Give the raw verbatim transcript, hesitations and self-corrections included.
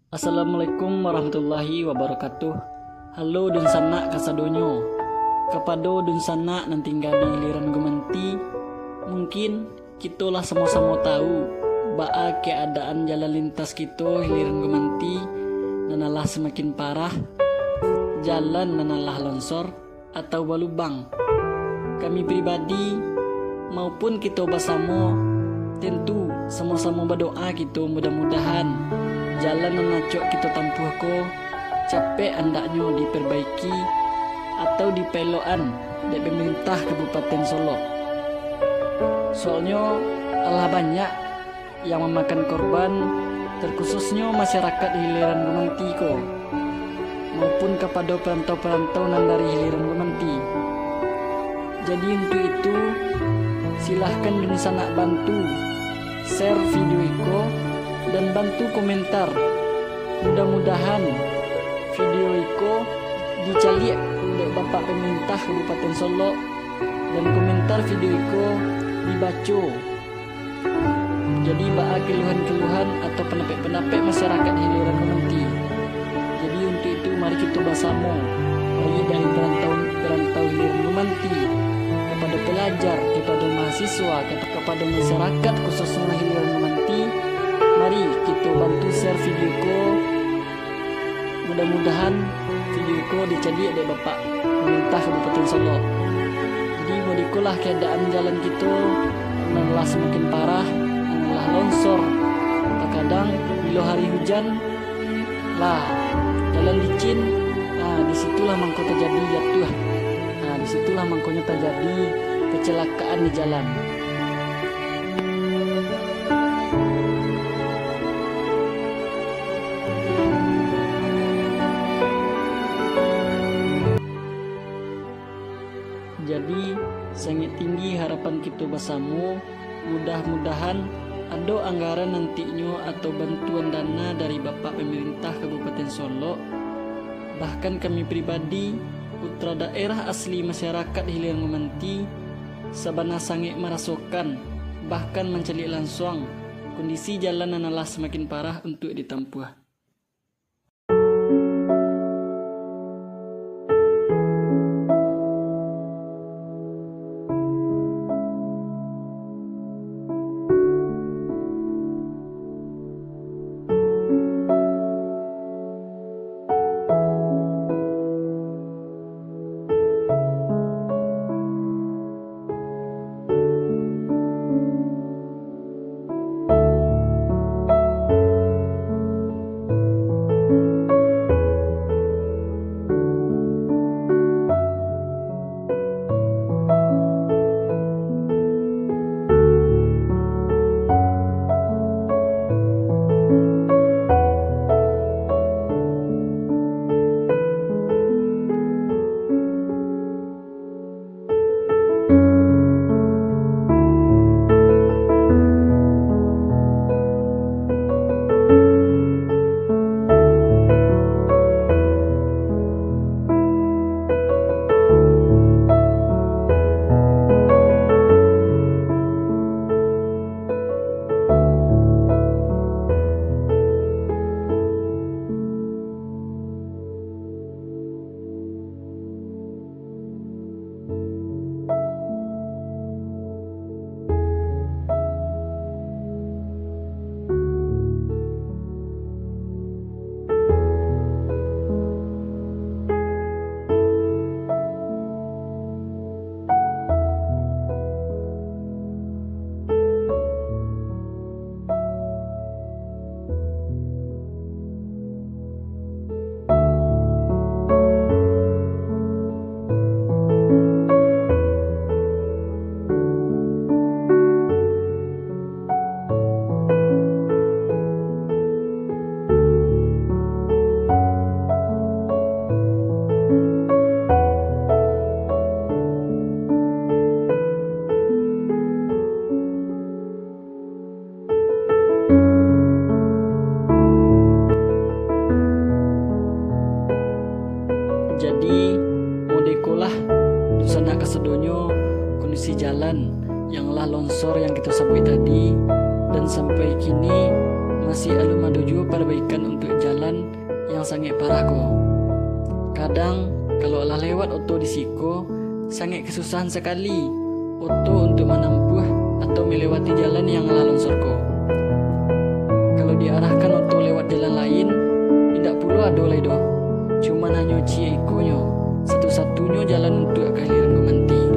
Assalamualaikum warahmatullahi wabarakatuh. Halo dunsanak kasadonyo. Kapado dunsanak nan tingga di Hiliran Gumanti, mungkin kito lah samo-samo tahu baa keadaan jalan lintas kito Hiliran Gumanti nan alah samakin parah, jalan nan alah lonsor, atau balubang. Kami pribadi maupun kito basamo, tentu samo-samo badoa kito, mudah-mudahan jalan nan acok kito tampuah ko capek andaknyo diperbaiki atau dipaelokan dek pemerintah Kabupaten Solok. Soalnyo alah banyak yang mamakan korban, terkhususnyo masyarakat Hiliran Gumanti ko, maupun kapado parantau-parantau nan dari Hiliran Gumanti. Jadi, untuak itu, silahkan dunsanak bantu share video iko dan bantu komentar. Mudah-mudahan video iko dicaliak dek Bapak Pemerintah Kabupaten Solok, dan komentar video iko dibaco. Jadi, baa keluhan-keluhan atau pandapek-pandapek masyarakat Hiliran Gumanti. Jadi, untuak itu, mari kito basamo, baik dari parantau-parantau Hiliran Gumanti, kapado palajar, kapado mahasiswa, kap-, kapado masyarakat khususnyo Hiliran Gumanti, mari kito bantu share video ko. Mudah-mudahan video ko dicaliak dek Bapak Pemerintah Kabupaten Solok. Jadi, modikolah keadaan jalan kito nan lah samakin parah, nan lah lonsor. Takadang, bilo hari hujan, lah jalan licin, nah, di situlah mangko tajadi jatuah. Nah, di situlah mangkonyo tajadi kecelakaan di jalan. Jadi, sangaik tinggi harapan kito basamo, mudah-mudahan ado anggaran nantinyo atau bantuan dana dari Bapak Pemerintah Kabupaten Solok, bahkan kami pribadi, putra daerah asli masyarakat Hiliran Gumanti, sabana sangaik marasokan, bahkan mancaliak lansuang, kondisi jalan nan alah samakin parah untuak ditampuah. Jadi, modikolah dunsanak kasadonyo kondisi jalan yang lah lonsor yang kito sabuik tadi, dan sampai kini masih alun ado juo parbaikan untuak jalan. Sangaik parah ko. Kadang, kalau lah lewat oto di siko, sangaik kasusahan sakali oto untuak manampuah atau malewati jalan yang lah lonsor ko. Kalau diarahkan oto lewat jalan lain, indak pulo ado lai doh. Cuman hanyo ciek ikonyo, satu-satunyo jalan untuak ka Iliran Gumanti.